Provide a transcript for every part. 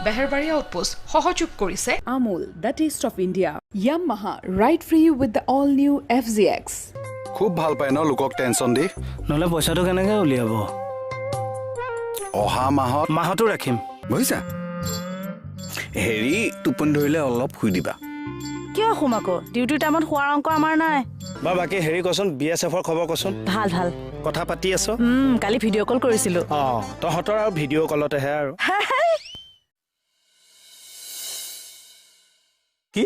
বেহেৰবাৰী outpost. সহযোগ কৰিছে Amul, the taste of India. Yamaha, ride free with the all new FZX. খুব ভাল পায় ন লোকক টেনচন দি। নহ'লে পইচাটো কেনেকৈ উলিয়াব? অহা মাহত মাহতো ৰাখিম বুজিছা। হেৰি, টোপনি ধৰিলে অলপ শুই দিবা। কিয় শুম আকৌ, ডিউটিৰ টাইমত শোৱাৰ অংক আমাৰ নাই। বা বাকী হেৰি কচোন, বি এছ এফৰ খবৰ কচোন। ভাল ভাল। কথা পাতি আছ? কালি ভিডিঅ' কল কৰিছিলো। অঁ, তহঁতৰ আৰু ভিডিঅ' কলতেহে আৰু। কি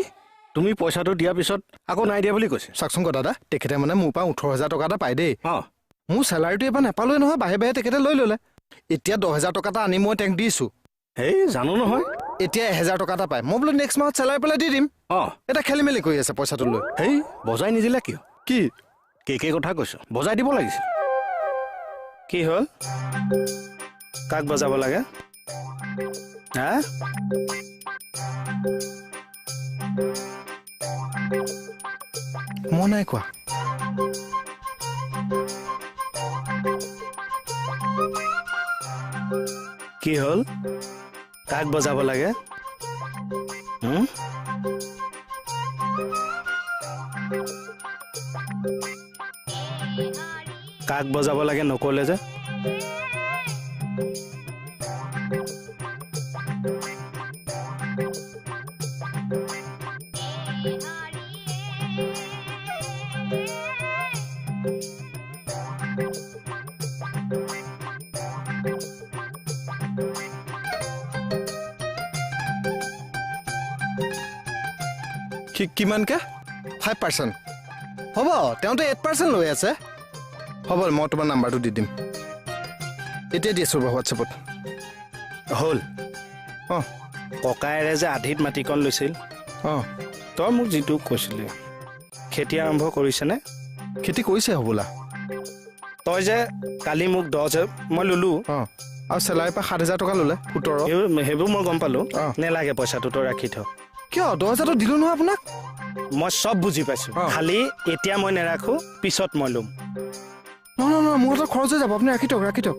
তুমি পইচাটো দিয়াৰ পিছত আকৌ নাই দিয়া বুলি কৈছে? চাওকচোন দাদা, তেখেতে মানে মোৰ পৰা 18,000 টকা এটা পায় দেই। অঁ, মোৰ চেলাৰীটো এইবাৰ নাপালোৱে নহয়, বাহে বাহে তেখেতে লৈ ল'লে। এতিয়া 10,000 টকা এটা আনি মই তেওঁক দিছোঁ। এই জানো নহয়, এতিয়া 1,000 টকা এটা পায়। মই বোলো নেক্সট মাহত চেলাৰী পেলাই দি দিম। অঁ, এটা খেলি মেলি কৰি আছে পইচাটো লৈ। সেই বজাই নিদিলা কিয়? কি কে কথা কৈছ, বজাই দিব লাগিছিল। কি হ'ল, কাক বজাব লাগে? হা, মই নাই কোৱা। কি হ'ল, কাক বজাব লাগে? কাক বজাব লাগে নকলে যে? কিমানকে? 5% হ'ব, তেওঁতো 8% লৈ আছে। হ'ব, মই তোমাৰ নাম্বাৰটো দি দিম। এতিয়া দি আছোঁ ৰ'বা হোৱাটছএপত। হ'ল। অঁ, ককায়েৰে যে আধিত মাটিকণ লৈছিল। অঁ, তই মোক যিটো কৈছিলি, খেতি আৰম্ভ কৰিছেনে? খেতি কৰিছে হ'বলা। তই যে কালি মোক 10,000 মই ল'লোঁ। অঁ, আৰু চেলাৰীৰ পৰা 7,000 টকা ল'লে, 17। সেইবোৰ মই গম পালোঁ। নেলাগে পইচাটো, তই ৰাখি থ। কিয়? 10,000টো দিলোঁ নহয় আপোনাক। মই চব বুজি পাইছোঁ, খালি এতিয়া মই নেৰাখোঁ, পিছত মই ল'ম। নহয় নহয়, মোৰ হাতত খৰচ হৈ যাব, আপুনি ৰাখি থওক, ৰাখি থওক।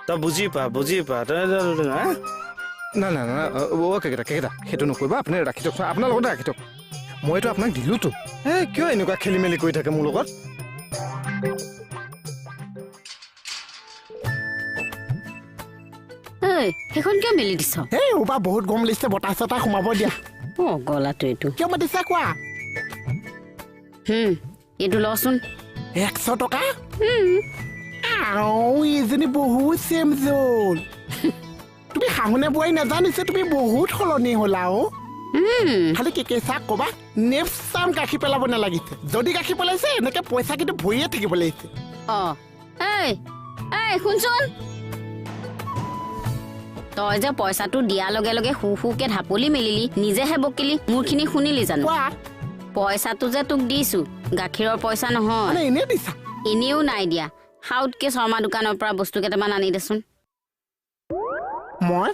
তই বুজি পা, বুজি পা। নাই নাই নাই, অ' কেইটা কেইটা সেইটো নকৰিব, আপুনি ৰাখি থওক, আপোনাৰ লগতে ৰাখি থওক। মইতো আপোনাক দিলোঁতো। এই কিয় এনেকুৱা খেলি মেলি কৰি থাকে মোৰ লগত? সেইখন কিয় মেলি দিছ? এই ওবা বহুত গৰম লাগিছে, বতাহ চতাহ সোমাব দিয়া। অ' গলাটো এইটো কিয় মাতিছা কোৱা? এইটো লচোন। 100 টকা? আও, এইজনী বহুত চেম জোল। তুমি শাহুনে বোৱাৰী নাজানিছে, তুমি বহুত সলনি হলা। অ' খালি কেকে চাক কবা, নেক্সট টাইম গাখীৰ পেলাব নালাগিছে। যদি গাখীৰ পেলাইছে এনেকে পইচা কিন্তু ভৰিয়ে থাকিব লাগিছে। অ' এই এই শুনচোন, তই যে পইচাটো দিয়াৰ লগে লগে হু হুকে ঢাপলি মেলিলি, নিজেহে বকিলি, মোৰখিনি শুনিলি জানো? পইচাটো যে তোক দিছো গাখীৰৰ পইচা নহয়। এনেও নাই দিয়া। সাউতকে শৰ্মা দোকানৰ পৰা বস্তু কেইটামান আনি দেচোন। মই?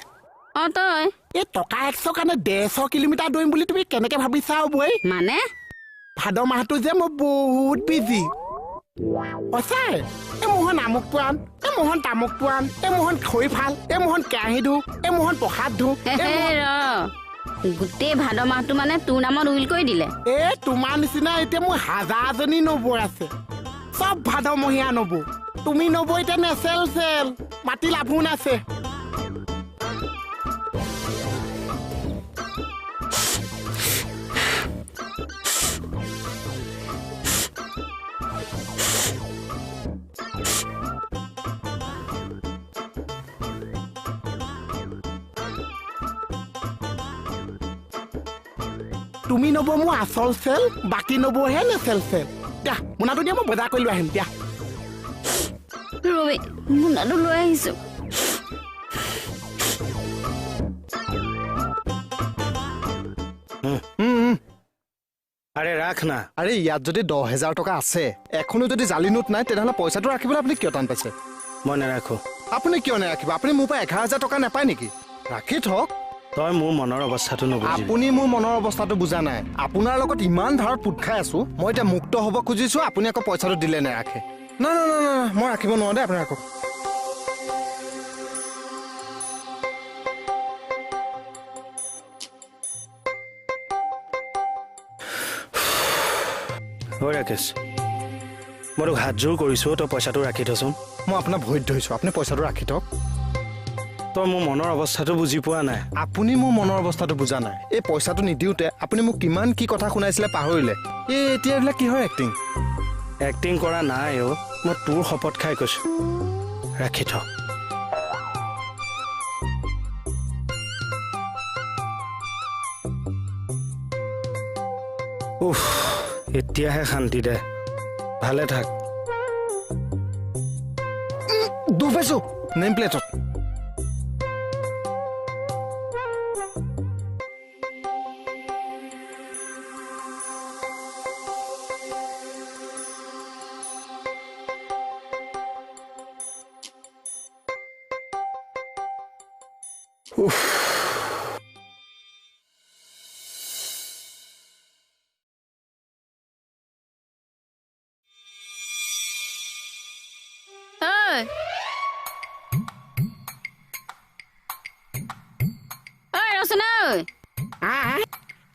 অ, তই। এই টকা 100 কাৰণে 150 কিলোমিটাৰ দৌৰিম বুলি তুমি কেনেকে ভাবিছা বৈ? মানে ভাদ মাহটো যে মই বহুত বিজি। সঁচাই, এই মোহন আমুকটো আন, এই মোহন তামুকটো আন, এই মোহন খৰি ফাল, এই মোহন কেৰাহী ধু, এই মোহন প্ৰসাদ ধু। গোটেই ভাদ মাহটো মানে তোৰ নামত will কৰি দিলে। এ তোমাৰ নিচিনা এতিয়া মোৰ হাজাৰজনী নবৌ আছে, চব ভাদমহীয়া নবৌ। তুমি নবৌ এতিয়া নেচেল চেল মাতি লাভো নাছে। তুমি নব মোৰ আচল চেল, বাকী নবহে নেচেল চেল। দিয়া মোনাটো দিয়া, মই বজাৰ কৰি লৈ আহিম। দিয়া ৰবি, মোনাটো লৈ আহিছো। আৰে ৰাখ না। আৰে ইয়াত যদি 10,000 টকা আছে, এখনো যদি জালি নোট নাই, তেনেহ'লে পইচাটো ৰাখিবলৈ আপুনি কিয় টান পাইছে? মই নাৰাখো। আপুনি কিয় নাৰাখিব? আপুনি মোৰ পৰা 11,000 টকা নাপায় নেকি? ৰাখি থওক। তই মোৰ মনৰ অৱস্থাটো নুবুজিবি। আপুনি মোৰ মনৰ অৱস্থাটো বুজা নাই। আপোনাৰ লগত ইমান ধাৰত পোত খাই আছো, মই এতিয়া মুক্ত হ'ব খুজিছো, আপুনি আকৌ পইচাটো দিলে নাৰাখে। না না না না, মই ৰাখিব নোৱাৰো দেই, আপুনি ৰাখক। ঐ ৰাকেশ, মই তোক হাতযোৰ কৰিছোঁ, তই পইচাটো ৰাখি থচোন। মই আপোনাক ভৰিত ধৰিছোঁ, আপুনি পইচাটো ৰাখি থওক। তই মোৰ মনৰ অৱস্থাটো বুজি পোৱা নাই। আপুনি মোৰ মনৰ অৱস্থাটো বুজা নাই। এই পইচাটো নিদিওঁতে আপুনি মোক কিমান কি কথা শুনাইছিলে পাহৰিলে। এই এতিয়া এইবিলাক কিহৰ এক্টিং? এক্টিং কৰা নাই অ', মই তোৰ শপত খাই কৈছোঁ, ৰাখি থ। উফ, এতিয়াহে শান্তি দে, ভালে থাক। দুখ পাইছোঁ নেম প্লেটত।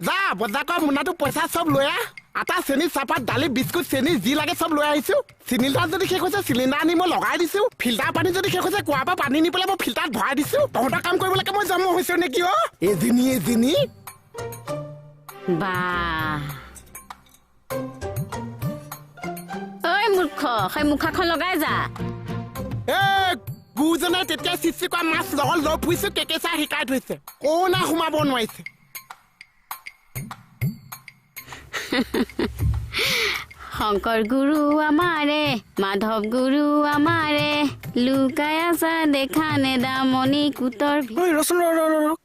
যা বজাৰ কৰা মোনাটো পইচা চব লৈ আহ। আটা, চেনি, চাহপাত, দালি, বিস্কুট, চেনি যি লাগে চব লৈ আহিছো। চিলিণ্ডাৰ যদি শেষ হৈছে চিলিণ্ডাৰ আনি মই লগাই দিছো। ফিল্টাৰ পানী যদি শেষ হৈছে কুঁৱাৰ পৰা পানী নি পেলাই মই ফিল্টাৰত ভৰাই দিছো। তহঁতৰ কাম কৰিবলৈকে মই জন্ম হৈছো নেকি অ'? এজনী এজনী। বা ঐ মূৰ্খ, সেই মুখাখন লগাই যা। এ গুজনে তেতিয়া সৃষ্টি কৰা মাছ লগত লৈ ফুৰিছো, কেকেচা শিকাই থৈছে, কোনা সোমাব নোৱাৰিছে। শংকৰ গুৰু আমাৰে, মাধৱ গুৰু আমাৰে, লুকাই আছা দেখা নে দামনি কুটৰ। ৰচোন,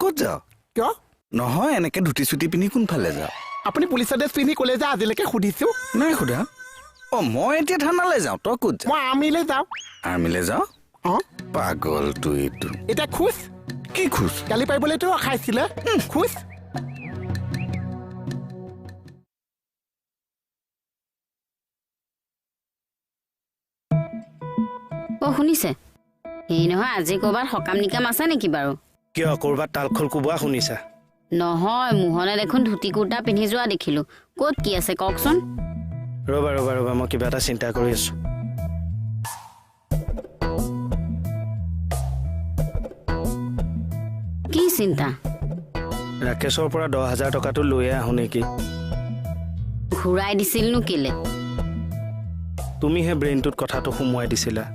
ক'ত যাওঁ? কিয় নহয়, এনেকে ধুতি চুটি পিন্ধি কোনফালে যাওঁ? আপুনি পুলিচৰ ড্ৰেছ পিন্ধি ক'লে যে আজিলৈকে সুধিছো। নাই সোধা। অ, মই এতিয়া থানালৈ যাওঁ, তই ক'ত যাওঁ? মই আৰ্মিলৈ যাওঁ। আৰ্মিলৈ যাওঁ? অ, পাগলটো এইটো। এতিয়া খোজ। কি খোজ? গালি পাৰিবলৈতো ৰখাইছিলে। খোজ। অ শুনিছে? হেৰি নহয়, আজি ক'ৰবাত সকাম নিকাম আছে নেকি বাৰু? কিয়, ক'ৰবাত তালখোল কোবোৱা শুনিছা? নহয়, মোহনে দেখোন ধুতি কুৰ্তা পিন্ধি যোৱা দেখিলো। ক'ত কি আছে কওকচোন। ৰ'বা ৰ'বা ৰ'বা, মই কিবা এটা চিন্তা কৰি আছো। কি চিন্তা? ৰাকেশৰ পৰা 10,000 টকাটো লৈয়ে আহো নেকি? ঘূৰাই দিছিলনো কেলে? তুমিহে ব্ৰেইনটোত কথাটো সোমোৱাই দিছিলা।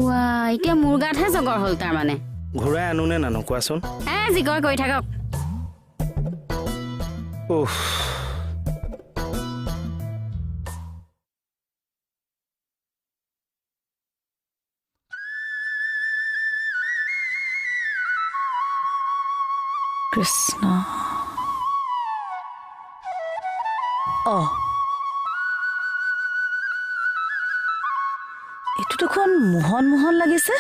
ৱা, এতিয়া মোৰ গাতহে জগৰ হ'ল তাৰমানে। ঘূৰাই আনো নে নানো কোৱাচোন? এ জিগৰ কৰি থাকক। উফ, কৃষ্ণ। অ, এইটো দেখোন মোহন মোহন লাগিছে।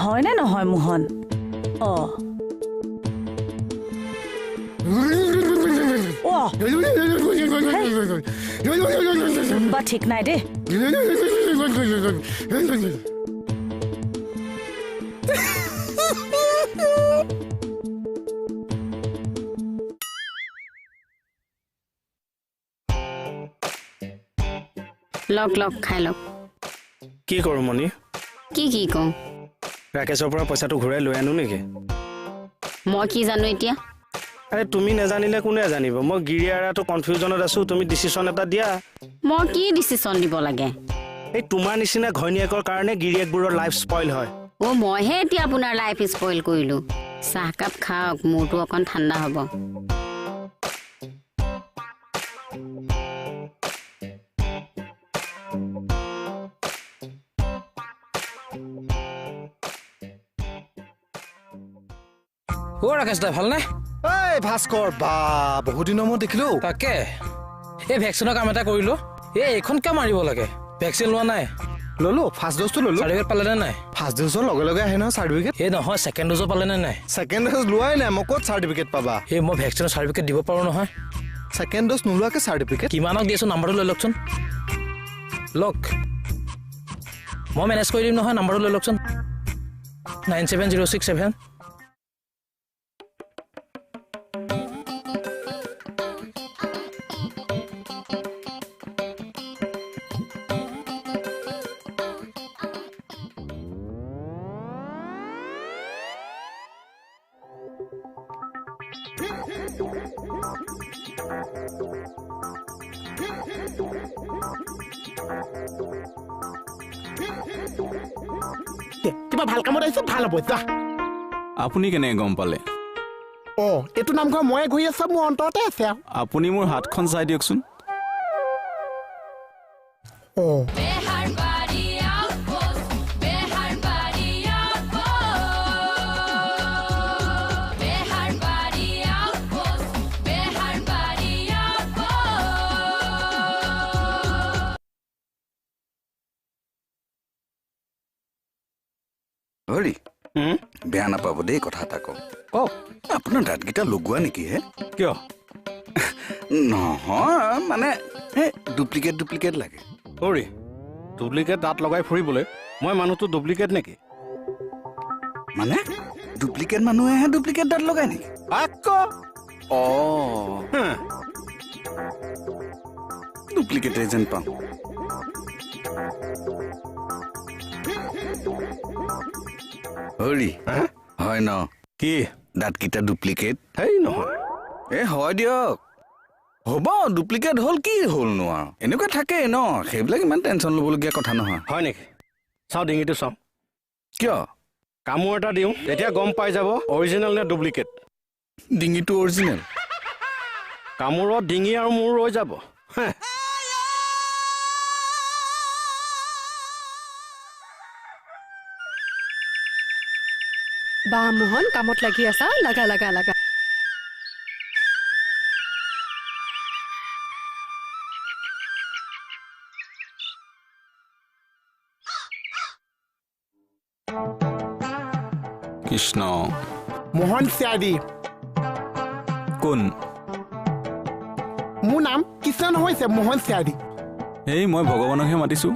হয়নে নহয় মোহন? অ কোনোবা ঠিক নাই দেই। লগ লগ খাই লওক। কি কৰোঁ মণি? কি কি কওঁ? ৰাকেশৰ পৰা পইচাটো ঘূৰাই লৈ আনো নেকি? মই কি জানো এতিয়া? আৰে তুমি নাজানিলে কোনে জানিব? মই গিৰিয়াৰাটো কনফিউজনত আছো, তুমি ডিচিশ্যন এটা দিয়া। মই কি ডিচিশ্যন দিব লাগে? এই তোমাৰ নিচিনা ঘৈণীয়েকৰ কাৰণে গিৰিয়েকবোৰৰ লাইফ স্পইল হয়। অ, মইহে এতিয়া আপোনাৰ লাইফ স্পইল কৰিলো। চাহকাপ খাওক, মূৰটো অকণ ঠাণ্ডা হ'ব। অ ৰাকেশ দা, ভালনে? এই ভাস্কৰ বা, বহুত দিনৰ মূৰত দেখিলো। তাকে, এই ভেকচিনৰ কাম এটা কৰিলো। এই এইখন কিয় মাৰিব লাগে? ভেকচিন লোৱা নাই? ললো, ফাৰ্ষ্ট ড'জটো ললো। চাৰ্টিফিকেট পালে নে নাই? ফাৰ্ষ্ট ড'জৰ লগে লগে আহে নহয় চাৰ্টিফিকেট। এই নহয়, ছেকেণ্ড ড'জো পালে নে নাই? ছেকেণ্ড ড'জ লোৱাই নাই, মই ক'ত চাৰ্টিফিকেট পাবা? এই মই ভেকচিনৰ চাৰ্টিফিকেট দিব পাৰো নহয়। ছেকেণ্ড ড'জ নোলোৱাকৈ চাৰ্টিফিকেট? কিমানক দিছোঁ নাম্বাৰটো লৈ লওকচোন। লওক, মই মেনেজ কৰি দিম নহয়, নাম্বাৰটো লৈ লওকচোন। 97067। কিবা ভাল কামত আহিছে, ভাল হ'ব যা। আপুনি কেনেকৈ গম পালে? অঁ, এইটো নামঘৰ ময়ে ঘূৰি আছো, মোৰ অন্তৰতে আছে। আপুনি মোৰ হাতখন চাই দিয়কচোন। অঁ, হৰি, বেয়া নাপাব দেই, কথা এটা কওঁ। কওক। আপোনাৰ দাঁতকেইটা লগোৱা নেকি হে? কিয় নহয়, মানে এই ডুপ্লিকেট ডুপ্লিকেট লাগে। হৰি, ডুপ্লিকেট দাঁত লগাই ফুৰিবলৈ মই মানুহটো ডুপ্লিকেট নেকি? মানে ডুপ্লিকেট মানুহেহে ডুপ্লিকেট দাঁত লগাই নেকি? আকৌ অঁ, ডুপ্লিকেটেই যেন পাওঁ। হৰি, হয় ন? কি দাঁতকেইটা ডুপ্লিকেট? হেই নহয়। এ হয় দিয়ক, হ'ব ডুপ্লিকেট হ'ল কি হ'ল নো আৰু, এনেকুৱা থাকেই ন, সেইবিলাক ইমান টেনশ্যন ল'বলগীয়া কথা নহয়। হয় নেকি? চাওঁ ডিঙিটো চাওঁ। কিয়? কামোৰ এটা দিওঁ, তেতিয়া গম পাই যাব অৰিজিনেল নে ডুপ্লিকেট। ডিঙিটো অৰিজিনেল। কামোৰত ডিঙি আৰু মূৰ ৰৈ যাব। বা মোহন, কামত লাগি আছা? লাগা লাগা লাগা। কৃষ্ণ। মোহন চিয়াদি। কোন? মোৰ নাম কৃষ্ণ নহৈছে, মোহন চিয়াদি। এই মই ভগৱানকহে মাতিছো।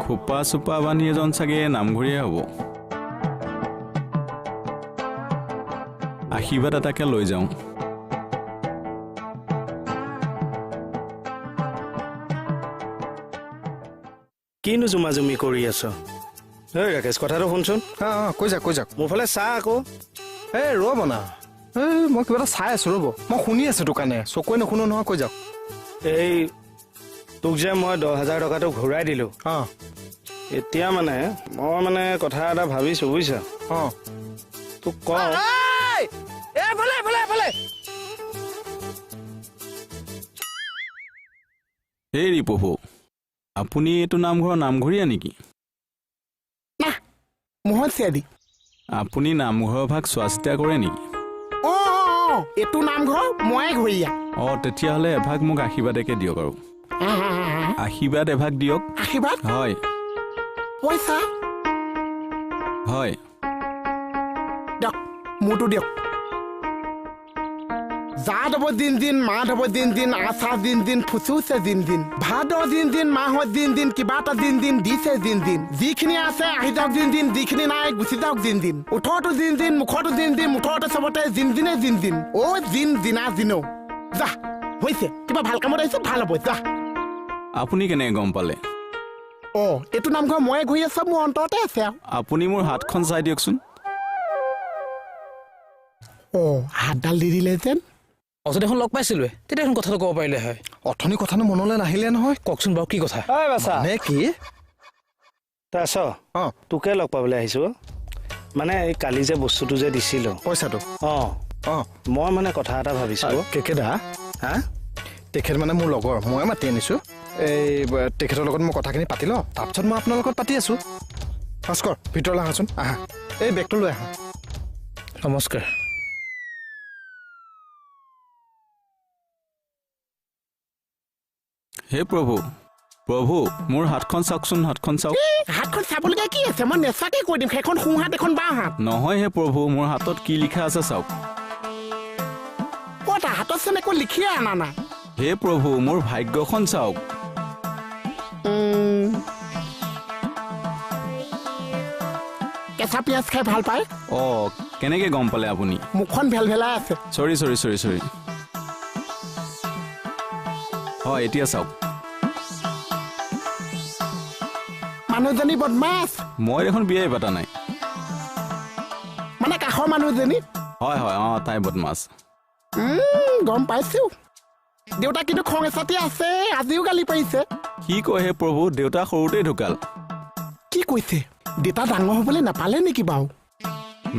খোপা চোপা বান্ধি এজন চাগে নামঘৰীয়া হ'ব। আশীৰ্বাদ এটাকে লৈ যাওঁ। কিনো জুমা জুমি কৰি আছ? ঐ ৰাকেশ, কথাটো শুনচোন। অঁ, কৈ যাক কৈ যাক। মোৰ ফালে চা আকৌ। এই ৰ'ব না, এই মই কিবা এটা চাই আছোঁ, ৰ'ব। মই শুনি আছোঁ দোকানে, চকুৱে নুশুনো নহয়, কৈ যাওক। এই তোক যে মই 10,000 টকাটো ঘূৰাই দিলোঁ। অঁ, এতিয়া মানে মই মানে কথা এটা ভাবিছোঁ, বুজিছ? অঁ, তোক কওঁ। হেৰি প্ৰভু, আপুনি এইটো নামঘৰৰ নামঘৰীয়া নেকি? না, মোহন চিয়াদি। আপুনি নামঘৰৰ ভাগ চোৱা চিতা কৰে নেকি? অঁ, এইটো নামঘৰ ময়ে ঘূৰীয়া। অঁ, তেতিয়াহ'লে এভাগ মোক আশীৰ্বাদকে দিয়ক আৰু। আশীৰ্বাদ এভাগ দিয়ক। আশীৰ্বাদ? হয়। পইচা? হয়। দিয়ক, মোৰটো দিয়ক। যাদৱ দিন দিন, মাধৱ দিন দিন, আশা দিন দিন, ফুচুছে দিন দিন, ভাদ দিন দিন, মাহত দিন দিন, কিবা এটা দিন দিন দিছে দিন দিন। যিখিনি আছে আহি যাওক দিন দিন, যিখিনি নাই গুচি যাওক দিন দিন। ওঠৰটো দিন দিন, মুখৰটো দিন দিন, মুঠতে চবতে দিন দিনে দিন দিন। অ' দিন দিনা দিনৌ। যা, হৈছে, কিবা ভাল কামত আহিছে, ভাল হ'ব যা। আপুনি কেনেকৈ গম পালে? অঁ, এইটো নামঘৰ ময়ে ঘূৰি আছো, মোৰ অন্তৰতে আছে। আপুনি মোৰ হাতখন চাই দিয়কচোন। অঁ, হাতডাল দি দিলে যেন। অথনি দেখোন লগ পাইছিলোৱে, তেতিয়া দেখোন কথাটো ক'ব পাৰিলে হয়। অথনি কথানো মনলৈ নাহিলে নহয়। কওকচোন বাৰু, কি কথা? নে কি তই আছ? অঁ, তোকে লগ পাবলৈ আহিছোঁ। মানে এই কালি যে বস্তুটো যে দিছিলোঁ, পইচাটো। অঁ অঁ, মই মানে কথা এটা ভাবিছোঁ। কেকেদা? হা, তেখেত মানে মোৰ লগৰ, ময়ে মাতি আনিছোঁ। এই তেখেতৰ লগত মই কথাখিনি পাতি লওঁ, তাৰপিছত মই আপোনাৰ লগত পাতি আছোঁ। ভাস্কৰ, ভিতৰলৈ আহাচোন, আহা। এই বেগটো লৈ আহা। নমস্কাৰ। হে প্ৰভু, প্ৰভু মোৰ হাতখন চাওকচোন, হাতখন চাওক। হাতখন চাবলগীয়া কি আছে? মই নেচাকে কৈ দিম, সেইখন সোঁ হাত, এখন বাওঁ হাত। নহয় হে প্ৰভু, মোৰ হাতত কি লিখা আছে চাওক। চোন একো লিখিয়ে অনা নাই। হে প্ৰভু, মোৰ ভাগ্যখন চাওক। কেঁচা পিঁয়াজ খাই ভাল পায়? অঁ, কেনেকৈ গম পালে আপুনি? মুখখন ভেলভেলাই আছে। চৰি চৰি চৰি চৰি। হয়, এতিয়া চাওক। মানুহজনী বদমাছ। মই দেখোন বিয়াই পতা নাই। মানে কাষৰ মানুহজনী? হয় হয়, অঁ, তাই বদমাছ। গম পাইছো। দেউতা কিন্তু খং এচাতি আছে, আজিও গালি পাৰিছে। কি কয় হে প্ৰভু, দেউতা সৰুতেই ঢুকাল। কি কৈছে? দেউতা ডাঙৰ হ'বলৈ নাপালে নেকি বাৰু?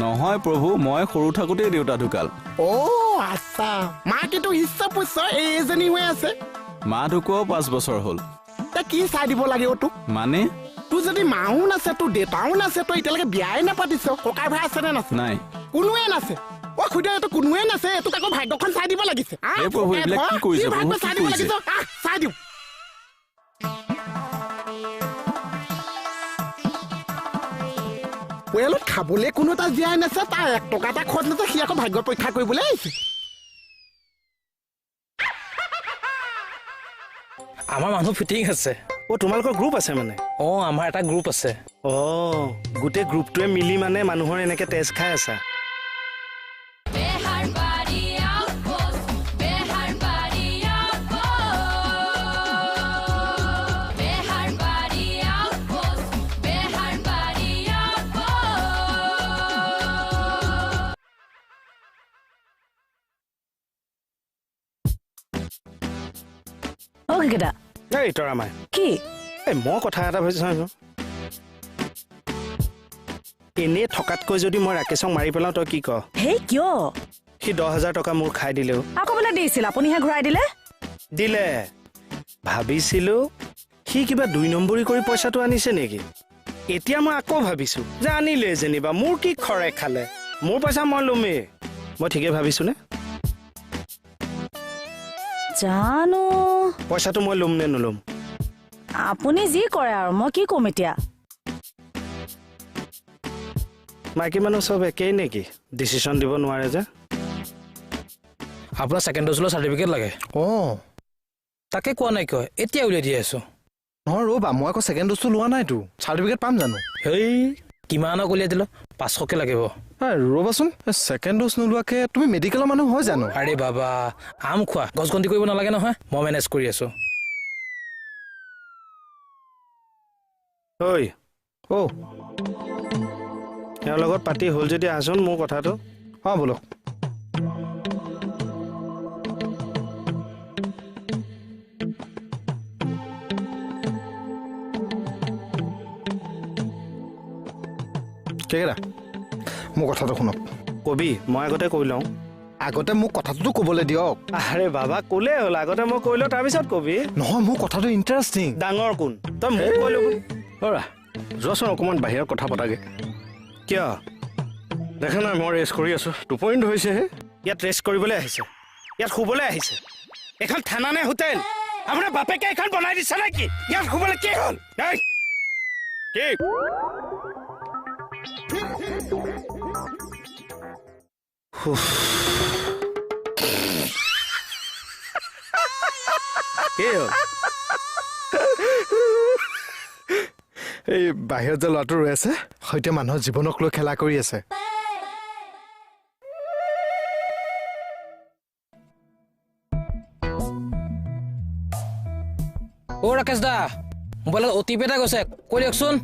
নহয় প্ৰভু, মই সৰু থাকোঁতেই দেউতা ঢুকাল। অ' আচ্ছা। মা কিন্তু হিচ্ছা পুচ্ছ এইজনী হৈ আছে। মা ঢুকোৱাও 5 বছৰ হ'ল। কি চাই দিব লাগে অ' তোক? মানে তোৰ যদি মাও নাছে, তোৰ দেউতাও নাছে, তই এতিয়ালৈকে বিয়াই নাপাতিছ, ককাই ভাই আছে নে নাছে? নাই, কোনোৱে নাছে। অ' খুদা, এইটো কোনোৱে নাছে, এইটোক আকৌ ভাগ্যখন চাই দিব লাগিছে। চাই দিওঁ। পৰিয়ালত খাবলৈ কোনো এটা জীয়াই নাছে, তাৰ 1 টকা এটা খৰচ নাছে, সি আকৌ ভাগ্য পৰীক্ষা কৰিবলৈ আহিছে। আমাৰ মানুহ ফিটিং আছে। অ' তোমালোকৰ গ্ৰুপ আছে মানে? অঁ, আমাৰ এটা গ্ৰুপ আছে। অঁ, গোটেই গ্ৰুপটোৱে মিলি মানে মানুহৰ এনেকে তেজ খাই আছা। এই তৰামাই, কি? এই মই কথা এটা ভাবিছো, এনেই থকাতকৈ যদি মই ৰাকেশক মাৰি পেলাওঁ তই কি ক? হেই কিয়? সি 10,000 টকা মোৰ খাই দিলেও আকৌ বোলে দিছিল, আপুনিহে ঘূৰাই দিলে। দিলে। ভাবিছিলো সি কিবা 2 নম্বৰী কৰি পইচাটো আনিছে নেকি। এতিয়া মই আকৌ ভাবিছো যে আনিলে যেনিবা, মোৰ কি খৰে খালে, মোৰ পইচা মই ল'মেই। মই ঠিকেই ভাবিছো নে? জানো পইচাটো মই ল'ম নে নল'ম? আপুনি যি কৰে আৰু, মই কি ক'ম এতিয়া। মাইকী মানুহ চব একেই নেকি, ডিচিশ্যন দিব নোৱাৰে যে? আপোনাৰ ছেকেণ্ড ড'জৰ চাৰ্টিফিকেট লাগে? অঁ, তাকে কোৱা নাই কিয়, এতিয়া উলিয়াই দি আছোঁ। নহয় ৰ'বা, মই আকৌ ছেকেণ্ড ড'জটো লোৱা নাইতো, চাৰ্টিফিকেট পাম জানো? হেই, কিমানক উলিয়াই দিলোঁ, 500কে লাগিব। ৰ'বাচোন, ছেকেণ্ড ড'জ নোলোৱাকৈ তুমি মেডিকেলৰ মানুহ হয় জানো? আৰে বাবা, আম খোৱা গছ গন্তি কৰিব নালাগে নহয়, মই মেনেজ কৰি আছোঁ। ঐ অ' তেওঁৰ লগত পাতি হ'ল যদি আহচোন মোৰ কথাটো। অঁ ব'লক। কেকেদা, মোৰ কথাটো শুনক। কবি, মই আগতে কৈ লওঁ। আগতে মোক কথাটোতো ক'বলৈ দিয়ক। আৰে বাবা, ক'লে হ'ল, আগতে মই কৈ লওঁ তাৰপিছত কবি। নহয়, মোৰ কথাটো ইণ্টাৰেষ্টিং। ডাঙৰ কোন তই মোক কৈ ল'ব। অৰা যোৱাচোন অকণমান বাহিৰত কথা পতাগে। কিয়? দেখা নাই মই ৰেষ্ট কৰি আছোঁ, টোপনি ধৰিছেহে। ইয়াত ৰেষ্ট কৰিবলৈ আহিছে, ইয়াত শুবলৈ আহিছে? এইখন থানা নে হোটেল? আপোনাৰ বাপেকে এইখন বনাই দিছে নেকি? ইয়াত শুবলৈ কি হ'ল? কি কি হ'ল? এই বাহিৰত যে ল'ৰাটো ৰৈ আছে, সৈতে মানুহৰ জীৱনক লৈ খেলা কৰি আছে। অ' ৰাকেশ দা, মোবাইলত অ' টি পি এটা গৈছে, কৈ দিয়কচোন।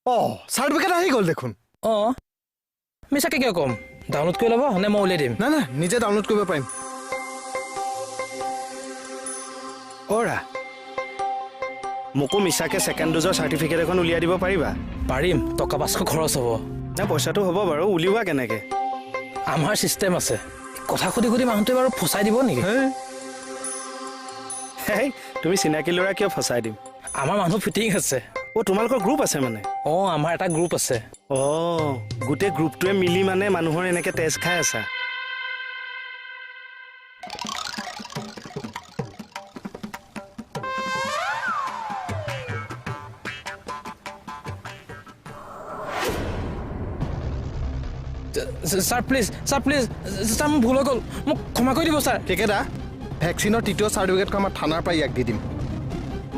অঁ, চাৰ্টিফিকেট আহি গ'ল দেখোন। অঁ, মিছাকে কিয় ক'ম? ডাউনলোড কৰি ল'ব নে মই উলিয়াই দিম? নাই নাই, নিজে ডাউনলোড কৰিব পাৰিম। অৰা, মোকো মিছাকে ছেকেণ্ড ড'জৰ চাৰ্টিফিকেট এখন উলিয়াই দিব পাৰিবা? পাৰিম, টকা 500 খৰচ হ'ব। না, পইচাটো হ'ব বাৰু, উলিওৱা কেনেকৈ? আমাৰ চিষ্টেম আছে। কথা সুধি সুধি মানুহটোৱে বাৰু ফচাই দিব নেকি? তুমি চিনাকি ল'ৰা কিয় ফচাই দিম? আমাৰ মানুহ ফিটিং আছে। অ' তোমালোকৰ গ্ৰুপ আছে মানে? অঁ, আমাৰ এটা গ্ৰুপ আছে। অঁ, গোটেই গ্ৰুপটোৱে মিলি মানে মানুহৰ এনেকৈ তেজ খাই আছা। Sir please, sir please, sir মোৰ ভুল হৈ গ'ল, মোক ক্ষমা কৰি দিব ছাৰ। কেকেদা, ভেকচিনৰ তৃতীয় চাৰ্টিফিকেটখন আমাৰ থানাৰ পৰা ইয়াক দি দিম।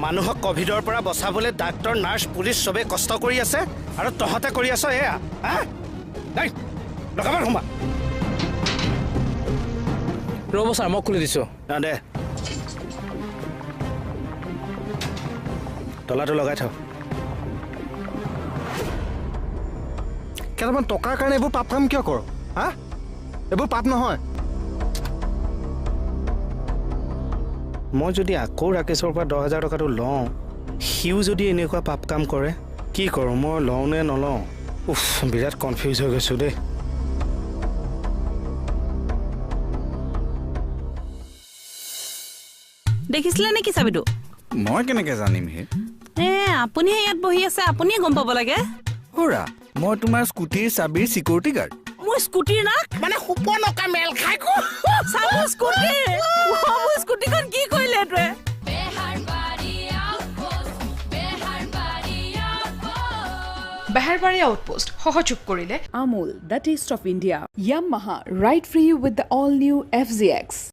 মানুহক কভিডৰ পৰা বচাবলৈ ডাক্তৰ, নাৰ্ছ, পুলিচ চবেই কষ্ট কৰি আছে আৰু তহঁতে কৰি আছ এয়া। হা, লগাব সোমা। ৰ'ব ছাৰ, মই খুলি দিছোঁ। দে, তলাটো লগাই থ। কেইটামান টকাৰ কাৰণে এইবোৰ পাপ কাম কিয় কৰ? হা, এইবোৰ পাপ নহয়। মই যদি আকৌ ৰাকেশৰ পৰা 10,000 টকাটো লওঁ, সিও যদি এনেকুৱা পাপ কাম কৰে, কি কৰোঁ মই? লওঁ নে নলওঁ? উফ, বিৰাট কনফিউজ হৈ গৈছোঁ দেই। দেখিছিলে নেকি চাবিটো? মই কেনেকৈ জানিম হে? এ আপুনিহে ইয়াত বহি আছে, আপুনিয়ে গম পাব লাগে। হৰা, মই তোমাৰ স্কুটিৰ চাবিৰ চিকিউৰিটি গাৰ্ড। মোৰ স্কুটিৰ নাক মানে সুপনকা মেল খাই স্কুটিখন কি কৰিলে এইটোৱে? বেহাৰবাৰী আউটপোষ্ট সহযোগ কৰিলে Amul, the taste of India. Yamaha, ride free with the all new FZX.